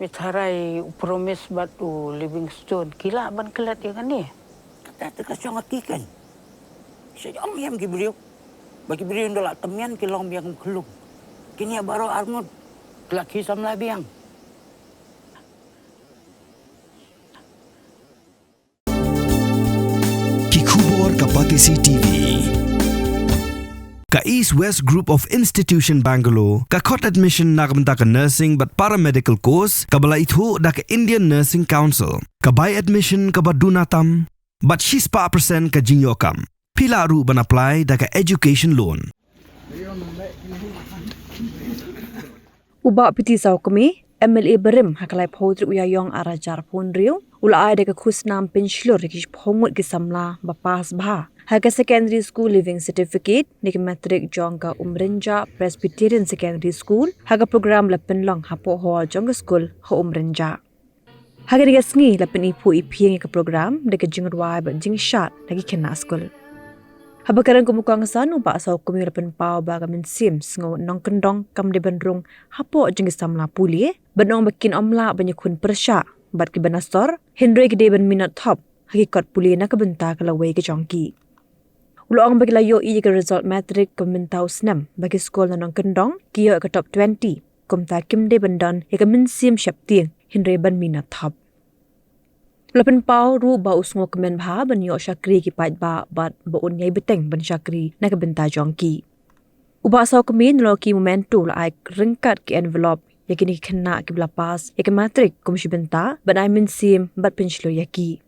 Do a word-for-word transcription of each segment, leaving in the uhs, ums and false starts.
Phi tharai u Promise bad u Livingstone ki lah ban klet ïa kane? Kata te ka shong ha ki kan. Sha ïam ïam ki briew. Ba ki briew ynda la tymmen ki long biang kum khlum. Kine baroh arngut ki la ki samla biang. Ki khubor ka Batesi T V. Ka East West Group of Institution Bangalore ka khot admission na ka bynta ka nursing bad paramedical course kaba la ithuh da ka Indian Nursing Council. Ka bai admission kaba duna tam bad shispah percent ka jingïoh kam. Phi lah ruh ban apply da ka education loan. U Bah P T Sawkmie, M L A barim ha ka laiphew tarik u Ïaïong arhajar arphew hynriew, u la ai da ka khusnam pynshlur ïa ki shiphew ngut ki samla ba pass bha ha ka Secondary School Leaving Certificate ne ka Matric jong ka Umrynjah Presbyterian Secondary School ha ka program la pynlong hapoh hall jong ka skul ha Umrynjah. Ha kane ka sngi la pyniphuh iphieng ïa ka program da ka jingrwai bad jingshad na ki khynnah skul. Haba kren kum u kongsan, u Bah Sawkmie u la pynpaw ba ka mynsiem sngew nongkyndong kam dei ban rung hapoh jong ki samla pule, bad ong ba kin ym lah ban ïakhun pyrshah bad kiba na sor, hynrei ki dei ban minot thop ha ki kot pule na ka bynta ka lawei ka jong ki. U la ong ba ki la ïohi ïa ka result Matric ka mynta u snem ba ki skul na nongkyndong ki ïoh ïa ka top twenty. Kumta kim dei ban don ïa ka mynsiem sheptieng hynrei ban minot thop. U la pynpaw ruh ba u sngewkmen bha ban ïoh shakri ki paidbah bad ba un ïai bteng ban shakri na ka bynta jong ki. U Bah Sawkmie na la ki memento u la ai ryngkat ki envelope ïa kine ki khynnah kiba la pass ïa ka Matric kum shi bynta ban ai mynsiem bad pynshlur ïa ki.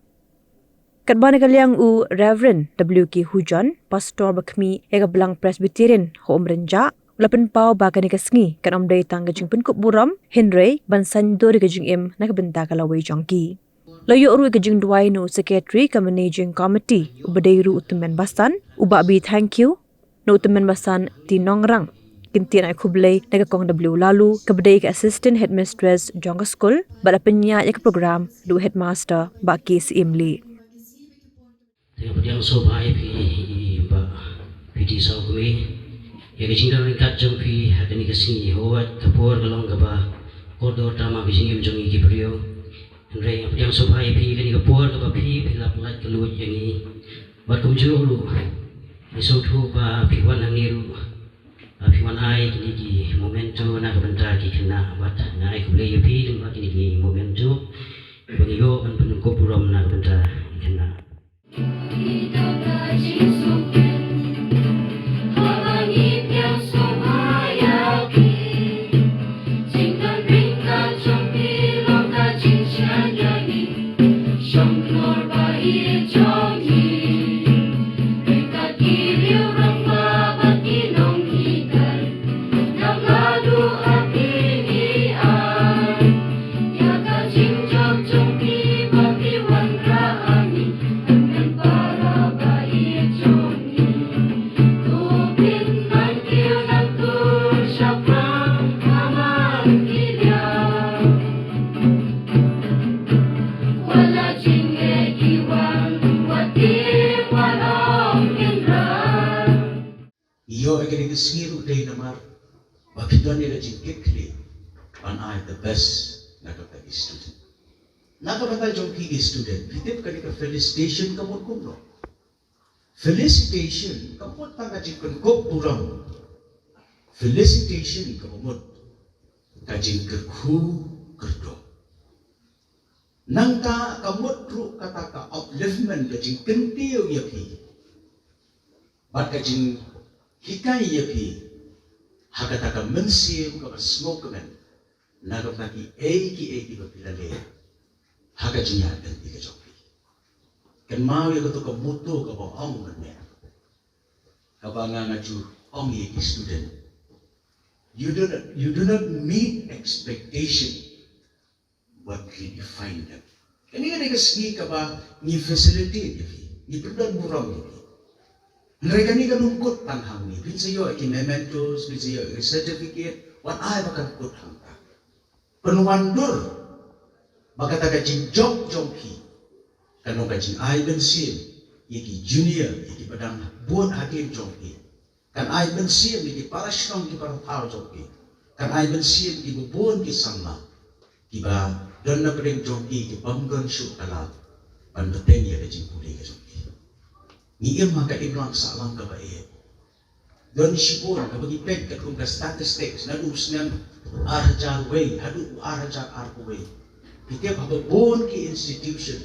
Katba na ka liang u Reverend W K Hujon, Pastor ba khmih ïa ka Blang Presbyterian ha Umrynjah, u la pynpaw ba kane ka sngi kan ym dei tang ka jingpynkup burom, hynrei ban saiñdur ïa ka jingim na ka bynta ka lawei jong ki. La ïoh ruh ïa ka jingduwai na u Secretary ka Managing Committee, uba dei ruh u tymmen basan, u Bah B Thangkhiew, na u tymmen basan T Nongrang. Kin tied ai khublei na ka Kong W Laloo, kaba dei ka Assistant Headmistress jong ka skul, bad la pynïaid ïa ka program da u Headmaster Bah K Syiem Lee. Te nga pdiang sngewbha ïa phi i Bah P T Sawkmie ïa ka jingdon ryngkat jong phi ha kane ka sngi, hooid ka por ka long kaba kordor tang ha ka jingim jong ngi ki briew. Hynrei nga pdiang sngewbha ïa phi kane ka por kaba phi, phi la pyllait kylluid ïa ngi. Bad kumjuh ruh ngi sngewthuh ba phi wan hangne ruh, ba phi wan ai kine ki memento na ka bynta ki khynnah. Bad nga ai khublei ïa phi lyngba kine ki memento ba ngi ïoh ban pynkup burom na ka bynta ki khynnah. Ïoh ïa kane ka sngi ruh dei namar ba phi don ïa ka jingkitkhlieh ban ai the best na ka bynta ki student. Na ka bynta jong phi ki student, phi tip kane ka felicitation ka mut kumno? Felicitation ka mut tang ka jingpynkup burom. Felicitation ka mut ka jingkyrkhu kyrdoh. Nangta ka mut ruh kata ka upliftment, ka jingkyntiew ïa phi bad ka jinghikai ïa phi ha kata ka mynsiem kaba sngewkmen na ka bynta kiei kiei kiba phi la leh ha ka jingïaid lynti ka jong phi. Kynmaw ïa kato ka motto kaba ong mynne, kaba nga nga ju ong ïa ki student, you do not, you do not meet expectation but redefine them. Kane ka dei ka sngi kaba ngi facilitate ïa phi, ngi pyndon burom ïa phi. Hynrei kane kam kut tang hangne, phin sa ïoh ïa ki mementos, phin sa ïoh ïa ki certificate, wat ai ba kan kut hangta. Pynwandur ba kata ka jingjop jong phi kan long ka jingai mynsiem ïa ki junior, ïa kiba dang bud hadien jong phi. Kan ai mynsiem ïa ki para shnong, ki para thaw jong phi. Kan ai mynsiem ïa kiba bun ki samla, kiba don na pdeng jong ki ki bym don shuh ka lad ban bteng ïa ka jingpule ka jong ki. Ngi im ha ka imlang sahlang kaba eh. Don shibun kaba ngi peit katkum ka statistics naduh u snem ar hajar wei haduh u ar hajar arphew wei. Ngi tip haba bun ki institution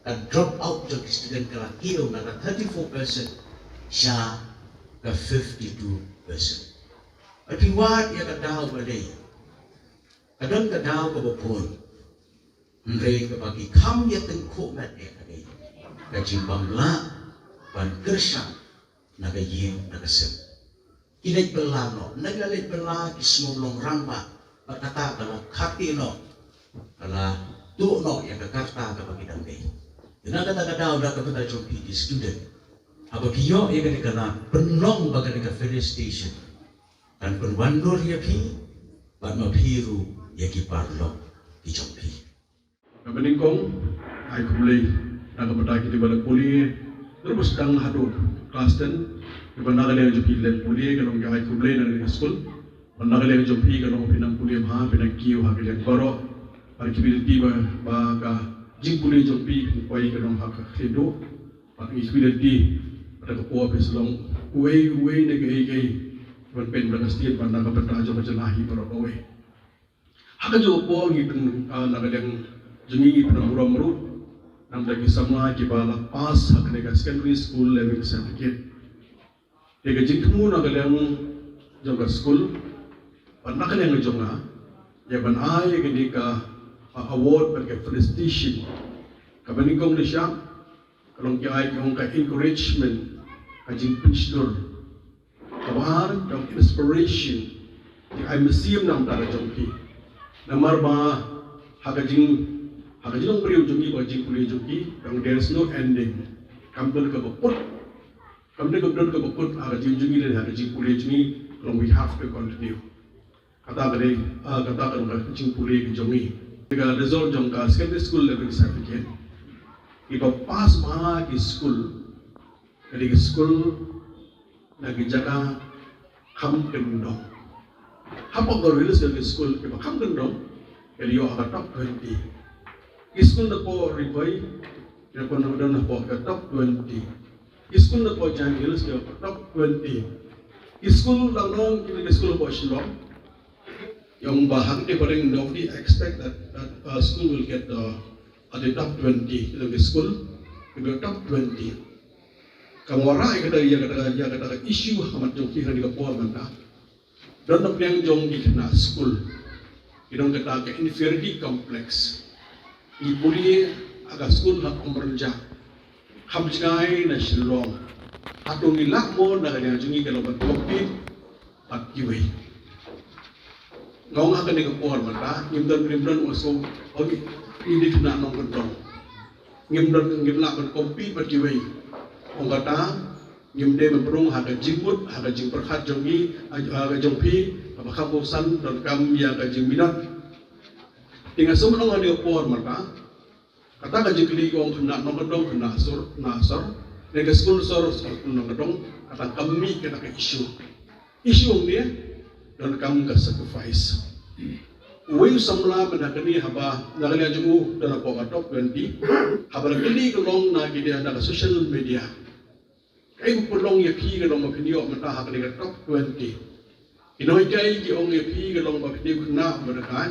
ka drop out jong ki student ka la kiew na ka thirty-four percent sha ka fifty-two percent. Bad phi wad ïa ka daw ba dei, ka don ka daw kaba bun. Hynrei kaba ki kham ïa tyngkhuh met ïa ka dei ka jingbym lah ban kyrshan na ka ïing na ka sem. Ki leit bylla noh, na ka leit bylla ki sngew long rangbah, bad kata ka la khati noh, ka la tuh noh ïa ka karta kaba ki dang dei. Te na kata ka daw da ka bynta jong phi ki student, haba phi ïoh ïa kane ka lad, pynlong ba kane ka felicitation kan pynwandur ïa phi bad ma phi ruh ïa ki paralok ki jong phi. Kaba nyngkong, ai khublei na ka bynta kito kiba la pule, ruh ba sdang haduh klas ten, kiba na ka liang jong phi la pule, ka long ka ai khublei na ka skul. Ba na ka liang jong phi ka long phi nang pule bha, phi nang kiew ha ka liang baroh. Bad ki ability ba, ba ka jingpule jong phi phin poi ka long ha ka khlieh duh. Bad ki ability ba da ka por phi sa long uwei uwei na kaei kaei ban pynbna ka state bad na ka bynta jong ka jylla hi baroh kawei. Ha kajuh ka por ngi pyn, ah, na ka liang jong ngi ngi pynburom ruh namar ki samla kiba la pass ha kane ka secondary school leaving certificate. Te ka jingthmu na ka liang jong ka skul bad na ka liang jong nga ïa ban ai kane ka, ah, award bad ka felicitation. Kaba nyngkong lashai ka long ki ai ki ong ka encouragement, ka jingpynshlur. Kaba ar ka ong inspiration, ki ai mynsiem na ka bynta jong phi. Namar ba ha ka jing, ha ka jinglong briew jong ngi bad ka jingpule jong ngi, ka ong there is no ending. Kam don kaba kut, kam don kaba don kaba kut ha ka jing jong ngi lane ha ka jingpule jong ngi, ka long we have to continue. Kata ka dei, ah, kata ka dei ka jingpule ka jong ngi. Ka result jong ka secondary school leaving certificate, kiba pass bha ki skul, ka dei ki skul na ki jaka kham kyndong. Hapoh ka list jong ki skul kiba kham kyndong, ka dei ïoh ha ka top twenty. Ki skul na poh Ri Bhoi, ka dei na poh ka top twenty. Ki skul na poh Jaintia Hills ki top twenty. Ki skul Langdong ki, ki skul poh Shillong. Ïa ong ba hangtei ba ring, nobody expect that, that, uh, school will get the, at the top twenty. Ki skul ki top twenty. Ka wanrah ïa kata, ïa kata, ïa kata ka issue ha khmat jong ki ha kane ka por mynta. Don na pdeng jong ki khynnah skul ki don kata ka inferiority complex. Ngi pule ha ka skul ha Umrynjah, kham jngai na Shillong. Hato ngi lah mo na ka liang jong ngi ka long ban compete bad kiwei? Nga ong ha kane ka por mynta ngim don, ngim don u sngew, ong ngi dei khynnah nongkyndong. Ngim don, ngim lah ban compete bad kiwei. Ong kata, ngim dei ban pynrung ha ka jingmut, ha ka jingpyrkhat jong ngi, ha ka jong phi, kaba kham kongsan donkam ïa ka jingminot. Te nga sngew ban ong ha kane ka por mynta, kata ka jingkylli ka ong khynnah nongkyndong, khynnah sor, khynnah sor, ne ka skul sor, skul nongkyndong, kata kam mih kata ka issue. Issue ong ne, donkam ka sacrifice. Uwei u samla mynta kane haba na ka liang jong u don hapoh ka top twenty, haba la kylli ka long na ki dei na ka social media. Kaei ba pynlong ïa phi ka long ba phin ïoh mynta ha kane ka top twenty? Ki nonghikai ki ong ïa phi ka long ba phi dei u khynnah ba dei ka,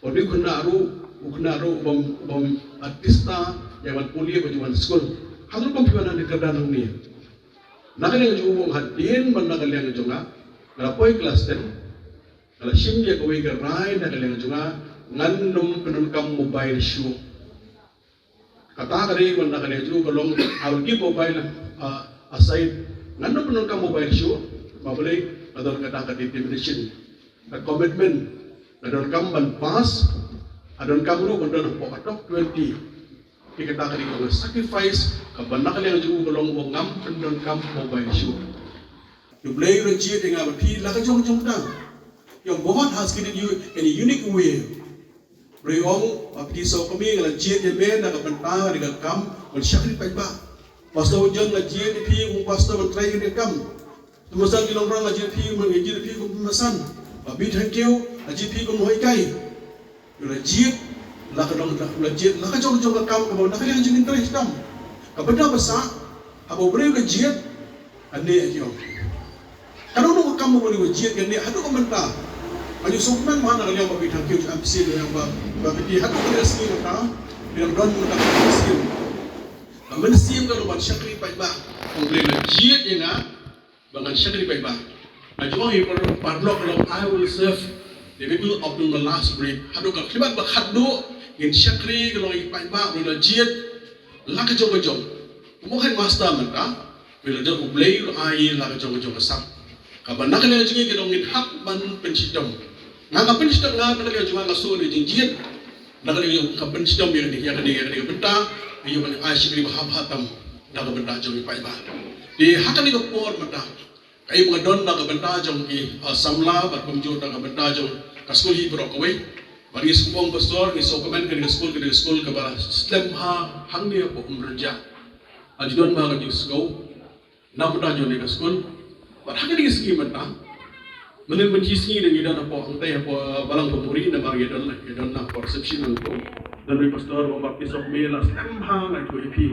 u dei u khynnah ruh, u khynnah ruh u bym, u bym artista ïa wan pule bad ïa wan skul. Hangno ba phi wan ha kane ka kyrdan hangne? Na ka liang jong u ong hadien ba na ka liang jong nga, nga la poi klas ten, nga la shim ïa kawei ka rai na ka liang jong nga, ngan nym pyndonkam mobile shuh. Kata ka dei ban na ka dei jong u ka long, I will give mobile, uh, aside. Ngan nym pyndonkam mobile shuh. Ba balei? Ka don kata ka determination, ka commitment. Nga donkam ban pass. Nga donkam ruh ban don hapoh ka top twenty. Te kata ka dei ka sacrifice kaba na ka liang jong u ka long ba ngam pyndonkam mobile shuh. U Blei u la jied ïa nga bad phi la ka jong jong ta. Ïa, God has given you in a unique way. Briew ong, ba phi sngewkhia, nga la jied ïa me na ka bynta, na ka kam ban shakri paidbah. Pastor John, nga jied ïa phi kum pastor ban trei ïa ka kam. Pastor Kilongrang, nga jied ïa phi, nga jied ïa phi kum pastor. Ba Bit Hangkeo, nga jied ïa phi kum nonghikai. U la jied la ka dong, u la jied la ka jong jong ka kam kaba na ka liang jong interest tam. Ka bynta ba sah, haba u briew u la jied, ka neh ïa ki ong. Ka dong ka kam ba u briew u la jied ka neh haduh ka mynta. Ka ju sngewkmen ba na ka liang ba phi thang kiew ju am phi sien ïa ba ba phi haduh ka sngi mynta. Phi dang don mynta ka mynsiem. Ka mynsiem ka long ban shakri paidbah. Ong Blei u la jied ïa nga. Ba ngan shakri paidbah. Nga ju ong ïa i paralok, paralok, I will serve the people up to the last breath. Haduh ka khyllipmat ba khatduh ngin shakri ka long ïa i paidbah, u la jied la ka jong ka jong. Kum u headmaster mynta, u la jong u Blei u la ai la ka jong ka jong ka sap. Kaba na ka liang jong ngi ka long ngin hap ban pynshitom. Nga nga pynshitom, nga na ka liang jong nga nga shu ne jingjied. Na ka liang jong ka pynshitom ïa kane, ïa kane, ïa kane ka bynta, ïa ban ai shakri ba hap hap tam na ka bynta jong i paidbah. Te ha kane ka por mynta, ka im nga don na ka bynta jong ki, ah, samla, bad kumjuh na ka bynta jong ka skul hi baroh kawei. Bad ngi sngewbha pastor, ngi sngewkmen kane ka skul, kane ka skul kaba la slem bha hangne hapoh Umrynjah. Ka ju don bha ka jingsngew na ka bynta jong kane ka skul. Bad ha kane ka sngi mynta, mynnin mynta sngi ngi don hapoh, hangtai hapoh, ah, balang pynmuri, namar ngi don, ngi don hapoh reception hangto. Don u pastor, u Baptist of me la slem bha nga ïathuh ïa phi.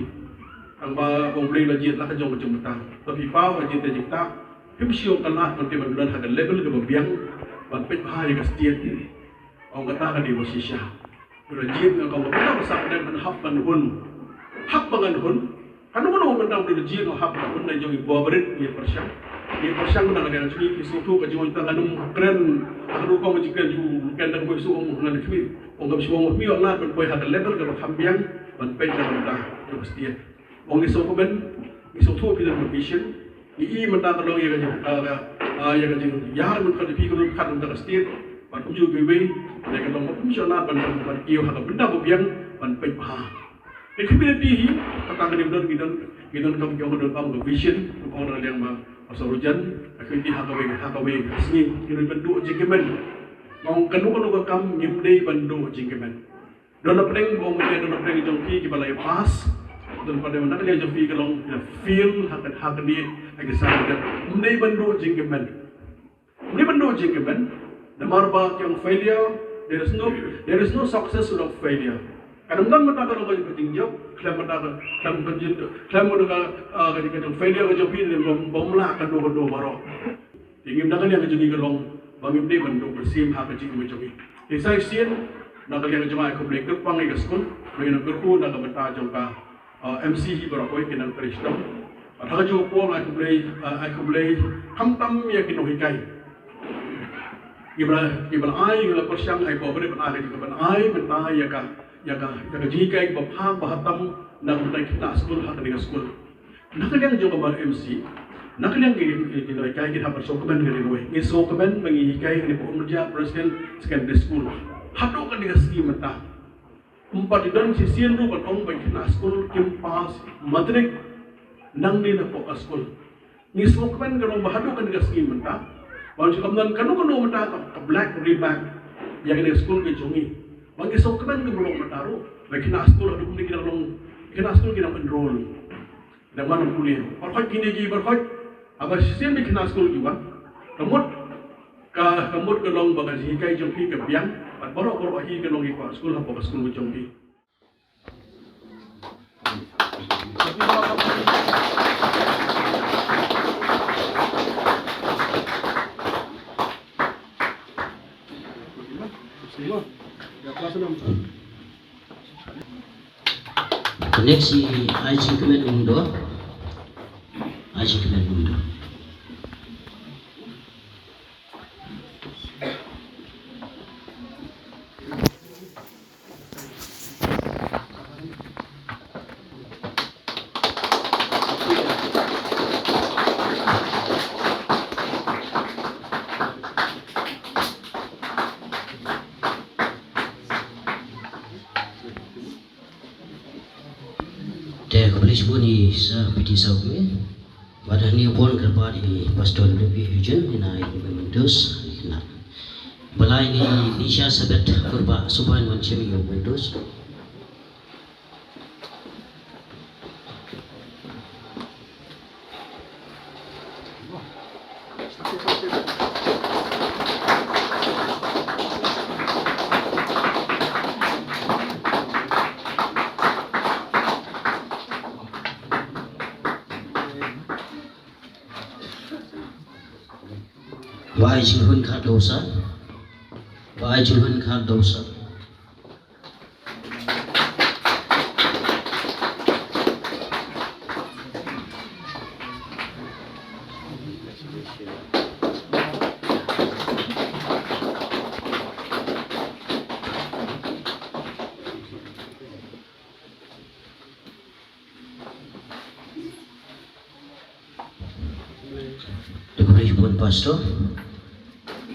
Tang ba ong Blei la jied la ka jong ka jong mynta. To phi paw ka jingteh jingktah. Phim shu ong ka lad ban teh ban don ha ka level kaba biang ban peit bha ïa ka state. Ong kata ka dei ba shisha. U la jied nga ong kata ba sah dang ban hap ban hun. Hap ban ngan hun. Kano kano ban dang u la jied nga hap ban hun, na jong i bor barit ngi pyrshang. Ngi pyrshang na ka dei jong ngi ki sngewthuh ka jong ngi tang ngan ym kren. Ka dei kong jingkren ju kren da ka boi shu ong ngan khmih. Ong ka shu ong khmih ong lad ban poi ha ka level kaba kham biang ban peit na ka bynta jong ka state. Ong ngi sngewkmen, ngi sngewthuh phi don ka vision. Ngi i mynta ka long ïa ka jing, ah, ka, ah, ïa ka jingïar mynta ka phi ka ruh kat mynta ka state. Bad kumjuh kiwei, ïa ka long ba kumjuh na ban, ban, ban ïoh ha ka bynta ba biang ban peit bha. Te community hi, kata ka dei don, ngi don, ngi don kam, ngi don kam ka vision, kum ong na liang ma, ma Sarujan, ka community ha kawei, ha kawei ka sngi, ngi don ban duh jingkmen. Ong kano kano ka kam ngim dei ban duh jingkmen. Don na pdeng, ba ong mynta don na pdeng jong phi kiba la ïa pass. Don na pdeng na ka liang jong phi ka long ïa fail ha ka, ha ka dei, ha ka sa ka. Ym dei ban duh jingkmen. Ym dei ban duh jingkmen. Namar ba ki ong failure, there is no, there is no success without failure. Ka dang don mynta ka long ka jingjop, khlem mynta ka, khlem ka jing, khlem mynta ka, ah, ka jing, ka jing failure ka jong phi, ne bym, bym lah kano kano baroh. Te ngim, na ka liang ka jong ngi ka long ba ngim dei ban duh mynsiem ha ka jingim ka jong ngi. Te sa shisien na ka liang ka jong nga ai khublei kyrpang ïa ka skul, ba ngin ym kyrkhu na ka bynta jong ka, uh, M C hi baroh kawei ki nang trei shitom. Bad ha ka jong ka por ai khublei, uh, ai khublei khamtam ïa ki nonghikai. Kiba la, kiba la ai, kiba la pyrshang ai bor barit ban ai, ban ai mynta ïa ka, ïa ka, ïa ka jinghikai ba phang ba ha tam na ka bynta ki khynnah skul ha kane ka skul. Na ka liang jong ka M C, na ka liang ki, ki, ki nonghikai ki hap ban sngewkmen kane kawei. Ngi sngewkmen ba ngi hikai kane ka Umrynjah Presbyterian Secondary School. Haduh kane ka sngi mynta. Ym pat don shisien ruh ban ong ba ki khynnah skul kim pass matric nangne napoh ka skul. Ngi sngewkmen ka long ba haduh kane ka sngi mynta. Ba shu kam don kano kano mynta ka, ka black remark ïa kane ka skul ka jong ngi. Ba ngi sngewkmen ka long mynta ruh. Ba ki khynnah skul haduh kane ki dang long, ki khynnah skul ki dang enroll. Dang wan pule. Pyrkhat kine ki pyrkhat. Haba shisien ba ki khynnah skul ki wan, ka mut ka, ka mut ka long ba ka jinghikai jong phi ka biang. Bad baroh baroh hi ka long ki kwah skul hapoh ka skul jong phi. Next i ai jingkmen um do. Ai jingkmen um do. Te khublei shibun i Sir P T Sawkmie. Bad hangne u bun kyrpad i Pastor W P Hugin, ina i mementos, ina. Balai ni Nisha Sabet kyrpad suban wan chim i mementos. Jinghun Khardosa. Bai Jinghun Khardosa. Te khublei shibun Pastor.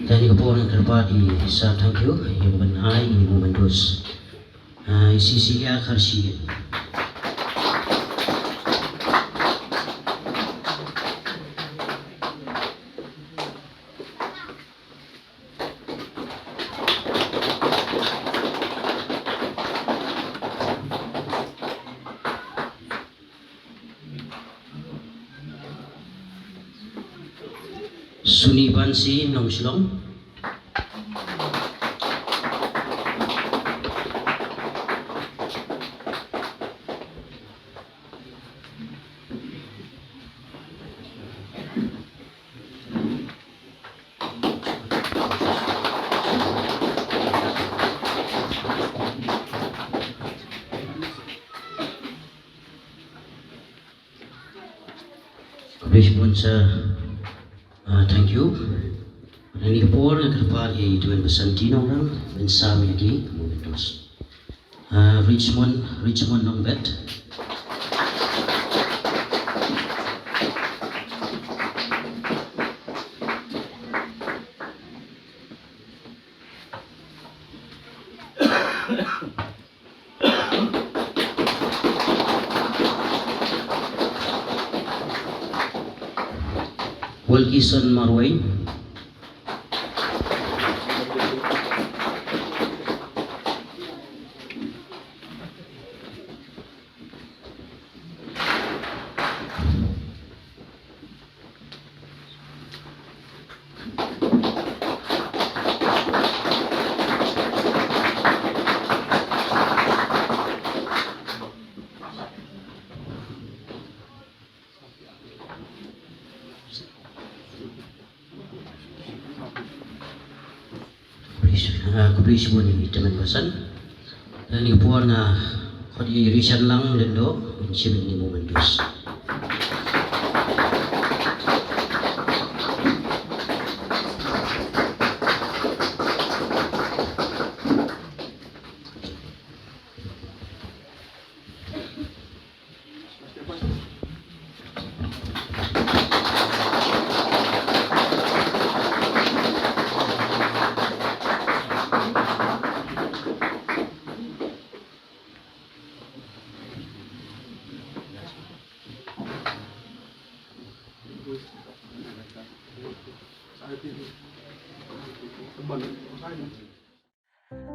Te ha kane ka por nga kyrpad ïa i Sir Thangkhiew ïa ban ai ïa i mementos. Ah, i Cecilia Kharshiing. Suni Bansi, Nongshillong. Khublei shibun Sir, ah, Thangkhiew. Ha kane ka por nga kyrpad ïa i Tymmen Basanti Nongrang ban sam ïa ki mementos. Ah, Richmond, Richmond Nongbet. Wilkison Marwei. Khublei shibun ïa i Tymmen Basan. Ha kane ka por nga khot ïa i Rishang Lang Lyngdoh ban shim ïa i mementos.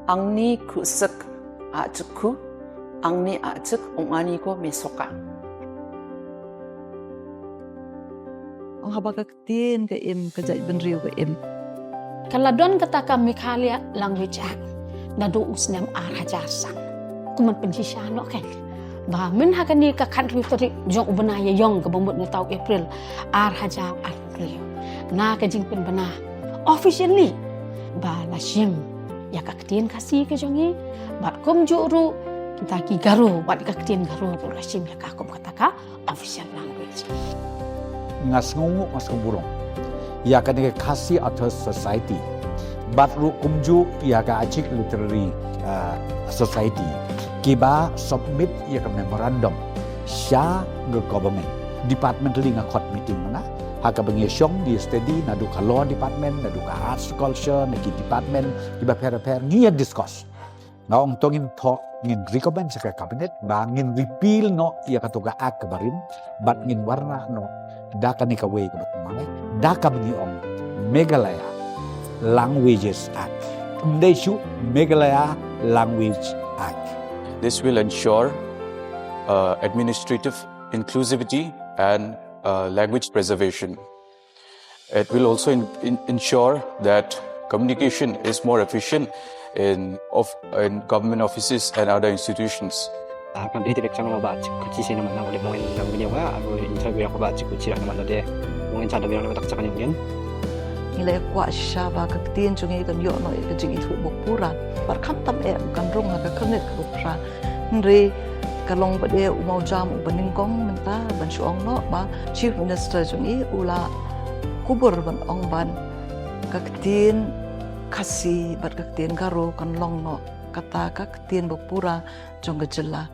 Angni khuh suk ah jukhu, angni ah juk ong ani ko me soka. Ong haba ka ktien ka im, ka jaitbynriew ka im. Ka la don kata ka Meghalaya Language Act naduh u snem ar hajar san. Kumno pynshisha noh ka. Ba myn ha kane ka khathynriew tarik jong u bnai Ïaïong kaba mut mynta u April ar hajar arphew. Na ka jingpynbna officially ba la shim ïa ka ktien Khasi ka jong ngi, bad kumjuh ruh kita ki Garo, bad ka ktien Garo ruh la shim ïa ka kum kata ka official language. Nga sngewnguh, nga sngewburom ïa kane ka Khasi Authors Society, bad ruh kumjuh ïa ka Achik Literary, uh, Society, kiba submit ïa ka memorandum sha ka government. Departmentally nga khot meeting mynta, ha kaba ngi shong ngi study, naduh ka law department, naduh ka arts culture, na ki department kiba pher pher ngi ïa discuss. Nga ong to ngin thoh, ngin recommend sha ka cabinet ba ngin repeal noh ïa kato ka act kaba rim, bad ngin wanrah noh da kane kawei kaba thymmai, da kaba ngi ong Meghalaya Languages Act. Ym dei shuh, Meghalaya Language Act. This will ensure, uh, administrative inclusivity and, uh, language preservation. It will also in-, in-, ensure that communication is more efficient in of-, in government offices and other institutions. Ah, kan dei direct chang ba chik kuchi sini mana boleh mungkin nang bini wa, aku interview aku ba chik kuchi nak mana deh. Mungkin chada bilang nak tak chakani mungkin. Ngi la kwah shisha ba ka ktien jong ngi kan ïoh noh ïa ka jingithuh ba pura. Bad khamtam eh kan rung ha ka khyrnit kaba phra. Hynrei ka long ba dei u mawjam uba nyngkong mynta ban shu ong noh ba Chief Minister jong ngi u la kubur ban ong ban ka ktien Khasi bad ka ktien Garo kan long noh kata ka ktien ba pura jong ka jylla.